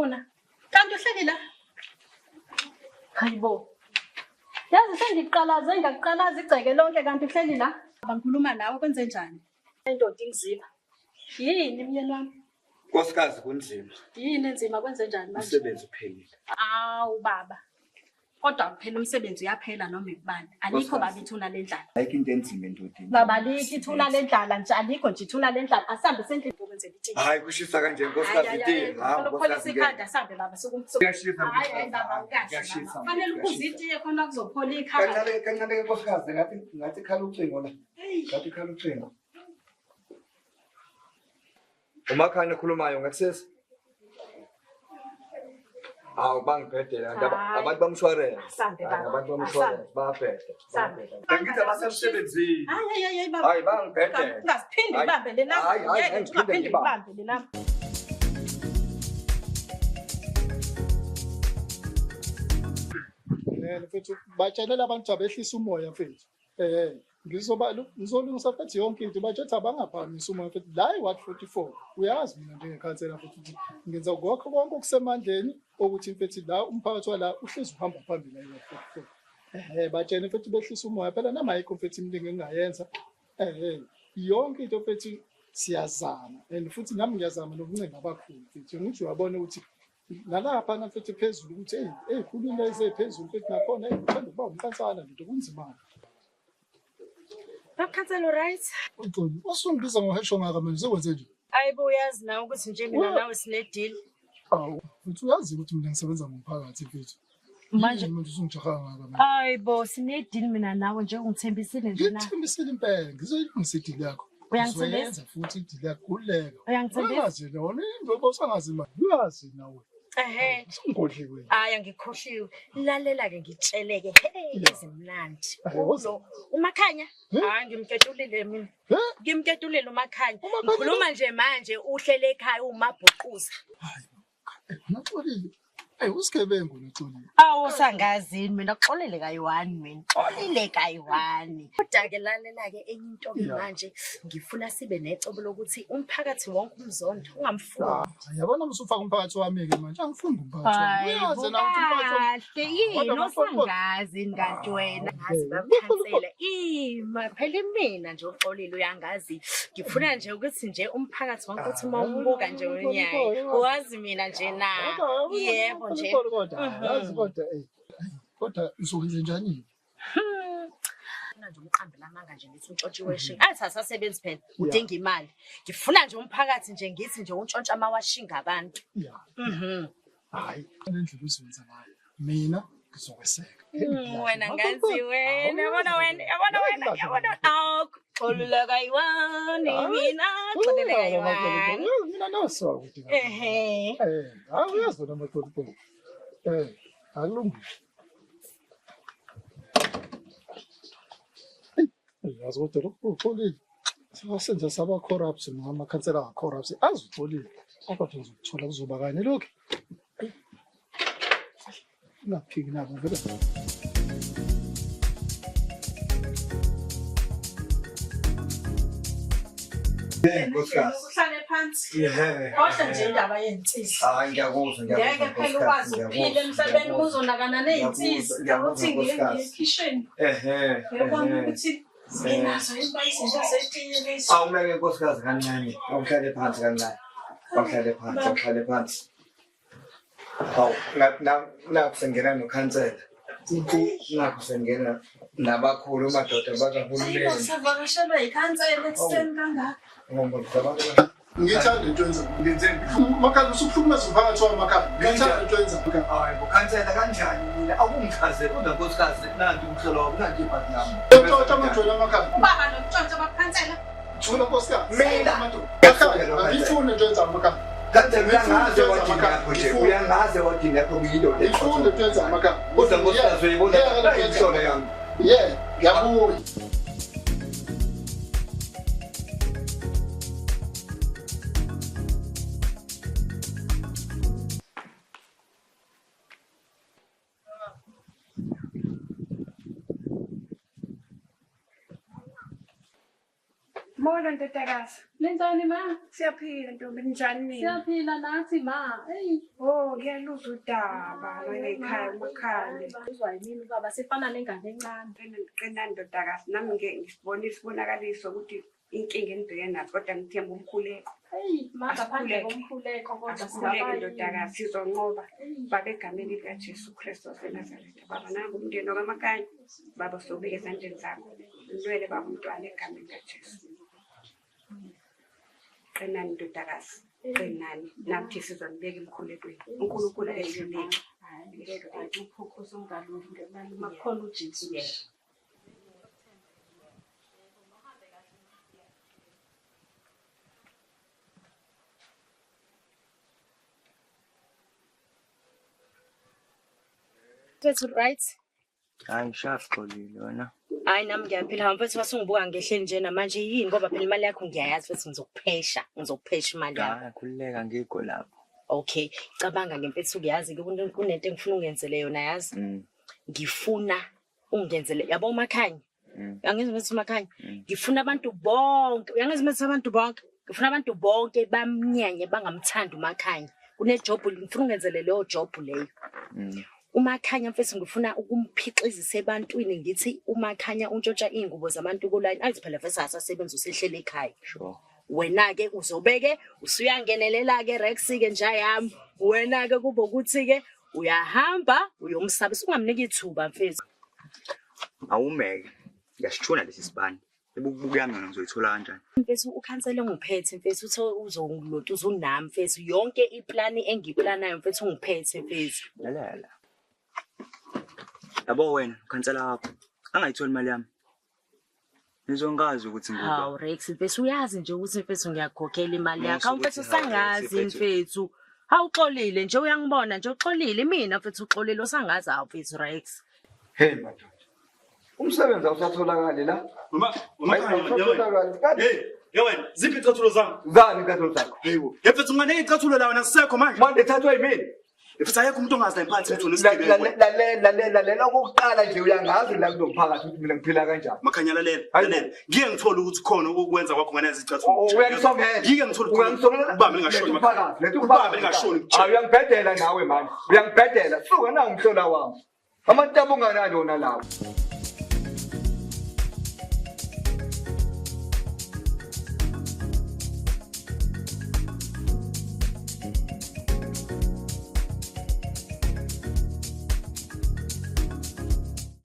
Bengikufuna. Kanti uhleli la? Hayibo. Yazi sengiqalaze ngakuqalaza igceke lonke kanti uhleli la. Bangikhuluma nawe kwenze njani? Indoda ingiziba. Yini myeni wami? Nkosikazi kunzima. Yini enzima kwenze njani manje? Umsebenzi uphelile. Awu baba. Kodwa phela umsebenzi uyaphela noma ikubani. Alikho baba ithuna lendlala. Ayikho into enzima endodeni. Baba alikho ithuna lendlala nje alikho nje ithuna lendlala. Asambe sendlini ukwenzela itiye. Hayi kushisa kanje nkosikazi itiye. Hawu nkosikazi. Ikhanda asambe baba sukumsuka. Kuyashisa. Hayi hayi baba ukahle. Kuyashisa. Fanele uphuze itiye khona kuzophola ikhanda. Kancane kancane ke nkosikazi ngathi ngathi khala ucingo la. Ngathi khala ucingo. Umakhani okhulumayo ngakusesi. Hawu bangibhedela kanti abantu bamshwarense. Asambe baba. Abantu bamshwarense bayabheda. Asambe. Ngithi abasemsebenzini. Hayi hayi hayi baba. Hayi bangibhedela. Ungaziphindi ubambe le namba. Hayi hayi Ngeke nje ungaphindi ngibambe. ubambe le namba. Mfethu batshelela abantu abehlisa umoya mfethu. Ngizoba ngizolungisa futhi yonke into batshe ukuthi abangaphakamisi umoya mfethu la i-ward 44 uyazi mina njengekhansela futhi ukuthi ngenza konke konke okusemandleni ukuthi mfethu la umphakathi wala uhlezi uhamba phambili la i-ward 44. Batshene mfethu behlisa umoya phela noma ayikho mfethu imilingo engingayenza. Yonke into mfethu siyazama and futhi nami ngiyazama nokuncenga abakhulu mfethu ngithi uyabona ukuthi nalapha mfethu phezulu ukuthi hey ezikhulwini eziphezulu mfethu nakhona hey kuthanda ukuba umqansana nto kunzima. Bakhansela right? Uxolo, usungibiza ngohesho ngaka manje sekwenze nje. Ayibo uyazi nawe ukuthi nje mina nawe sine deal. Awu, futhi uyazi ukuthi mina ngisebenza ngomphakathi mfethu. Manje manje usungijaha ngaka manje. Ayibo sine deal mina nawe nje ungithembisile nje na. Ngithembisile impela, ngizoyilungisa ideal yakho. Uyangithembisa? Ngizoyenza futhi ideal yakho kuleka. Uyangithembisa? Uyazi lona into osangazi manje. Uyazi nawe. Ehhe. Usungikhohliwe. Hayi angikhohliwe. Lalela ke ngitsheleke. Hey ezimnandi. Ulo uMakhanya. Hayi ngimketulile mina. Ngimketulile uMakhanya. Ngikhuluma nje manje uhlele ekhaya umabhuquza. Hayi. Naxolile. Hey usigebengu noxolile. Awu sangazini mina xolile kayi-1 mina. Xolile kayi-1. Kodwa ke lalela ke enye into ke manje ngifuna sibe necebo lokuthi umphakathi wonke umzondo ungamfuni. Yabona usufaka umphakathi wami ke manje angifuni umphakathi wami. Uyazi na ukuthi umphakathi wami. Kahle yini osangazini kanti wena ngazi bamkhansela. Ima phela mina nje uxolile uyangazi. Ngifuna nje ukuthi nje umphakathi wonke uthi uma umbuka nje unyaka wazi mina nje na. Yebo nje. Kodwa yazi kodwa kodwa uzokwenza njani? Ngifuna nje umqambela amanga nje ngithi untshontshe iwashing. Athi asasebenzi phela udinga imali. Ngifuna nje umphakathi nje ngithi nje untshontsha amawashinga abantu. Hayi, lendlela uzenza ngayo. Mina ngizokweseka. Wena ngazi wena, yabona wena, yabona wena, yabona. Awu, xolile kayi-one mina, xolile kayi-one. Mina naso ukuthi. Ehhe. Hayi uyazi wena maxolixoli. Akulungile. Yazi kodwa lokhu uxolile. Senze saba corrupt ngamakhansela corrupt. Azi uxolile. Kodwa ngizokuthola kuzoba kanye lokho. Ngaphiki nabo vele. Nkosikazi. Uhlale phansi. Ehhe. Kodwa nje indaba yensiza. Hayi ngiyakuzwa ngiyakuzwa. Ngeke phela ukwazi ukuphila emhlabeni kuzonakana nezinsiza. Ngiyakuzwa, Ukuthi ngiye nkosikazi. ekhishini. Ehhe. Ngiyabona ukuthi nginazo izinto zetiye lezi. Awumeke nkosikazi kancane. Awuhlale phansi kancane. Awuhlale phansi, awuhlale phansi. Hawu, nakho sengena nokhansela. Nakho sengena nabakhulu madoda bakahulumeni. Savakashelwa yikhansela ekuseni kangaka. Ngoba abantu Ngithanda into enza. ngenzeni? Makhaya usukuhlukumeza umphakathi wami makhaya. Ngithanda into enza. Hayi bo khansela kanjani mina akungichazele kodwa nkosikazi nanti umhlolo wami nanti ibhadi lami. Ntshontsha amajoni amakhaya. Ubaba lo ntshontsha bakhansela. Thula nkosikazi. Mina. Makhaya angifuni into enza amakhaya. Khansela uyangazi ewadini yakho nje uyangazi ewadini yakho ngiyindoda. Ngifuni into enza amakhaya. Kodwa nkosikazi uyibona imhlolo yami. Yeah, ngiyabuya. Molo ndodakazi. Ninjani ma? Siyaphila ntombi, ninjani nina? Siyaphila nathi ma. Eyi. Oh, ngiyaluzwa udaba lana ekhaya uMakhanya. Uzwa yimina ubaba sifana nengane encane. Qinani ndodakazi, nami ngike ngisibone isibonakaliso ukuthi inkinga enibhekene nazo kodwa ngithemba umkhuleko. Eyi, ma ngaphandle Asikhuleke. komkhuleko kodwa Asikhuleke singaba ndodakazi, sizonqoba. Baba egameni likaJesu Kristu waseNazaretha. Baba nangu umndeni wakwaMakhanya. Baba sowubeke ezandleni zakho. Lwele baba umntwana egameni likaJesu. Qinani ndodakazi, qinani. Nathi sizonibeka emkhulekweni. uNkulunkulu akehluleki. Hayi, ngeke akukho osungalungi ngemali makukhona uJesu. Mfethu right? Hayi ngishafu xolile wena. Hayi nami ngiyaphila hawu mfethu wasungibuka ngehleli nje namanje yini ngoba phela imali yakho ngiyayazi mfethu ngizokuphesha ngizokuphesha imali yakho. Hayi khululeka ngikho lapho. Okay, cabanga ke mfethu uyazi ke kunento engifuna ungenzele yona yazi. Ngifuna ungenzele yabo uMakhanya. Uyangizwa mfethu uMakhanya? Ngifuna abantu bonke, uyangizwa mfethu abantu bonke? Ngifuna abantu bonke bamnyanye bangamthandi uMakhanya. Kune job ngifuna ungenzele leyo job leyo. UMakhanya mfethu ngifuna ukumphixizisa ebantwini ngithi uMakhanya untshontsha iy'ngubo zabantu kulayini. Ayithi phela vese asasebenzi usehleli ekhaya. Sure. Wena-ke uzobeke usuyangenelela-ke Rex-ke nja yami. Wena-ke kube ukuthi-ke uyahamba uyomsabisa ungamnika ithuba mfethu. Awumeke. Ngiyasithuna lesi sibani. Ebukubuka yami yona ngizoyithola kanjani? Mfethu ukhansela ungiphethe mfethu uthe uzongilonta uzunami mfethu yonke iplani engiyiplanayo mfethu ungiphethe mfethu. Lalela. Yabo wena ukhansela wakho angayitholi imali yami. Nizongazi ukuthi ngubani. Hawu Rex mfethu uyazi nje ukuthi mfethu ngiyakukhokhela imali yakho. Musa Hawu mfethu ukuthi hawu Rex, usangazi mfethu. mfethu. Awuxolile nje uyangibona nje uxolile mina mfethu uxolile usangazi hawu mfethu Rex. Hey madoda. Umsebenzi awusatholakali la. Mama, mama, Awusatholakali. Kade hey, hey wena, ziphi icathulo zami? zani icathulo zakho. Hayibo. Mfethu unganike icathulo la wena sisekho manje. Manje thathwa yimina. Mfethu ayekho umuntu ongazi la emphakathini ukuthi unesigebengu. wena. Lalela lalela lalela okokuqala nje uyangazi la kulo mphakathi ukuthi mina ngiphila kanjani. Makhanya lalela, Hayibo. lalela. Ngike ngithole ukuthi khona ukwenza kwakho nganezi icathulo. Oh, Uyangisongela. Ngike ngithole ukuthi Uyangisongela. Ubambe lingashoni. Letha umphakathi, letha Ubambe umphakathi. lingashoni. Hayi uyangibhedela nawe manje. Uyangibhedela. Suka na umhlola wami. Amatabo unganani wona lawo.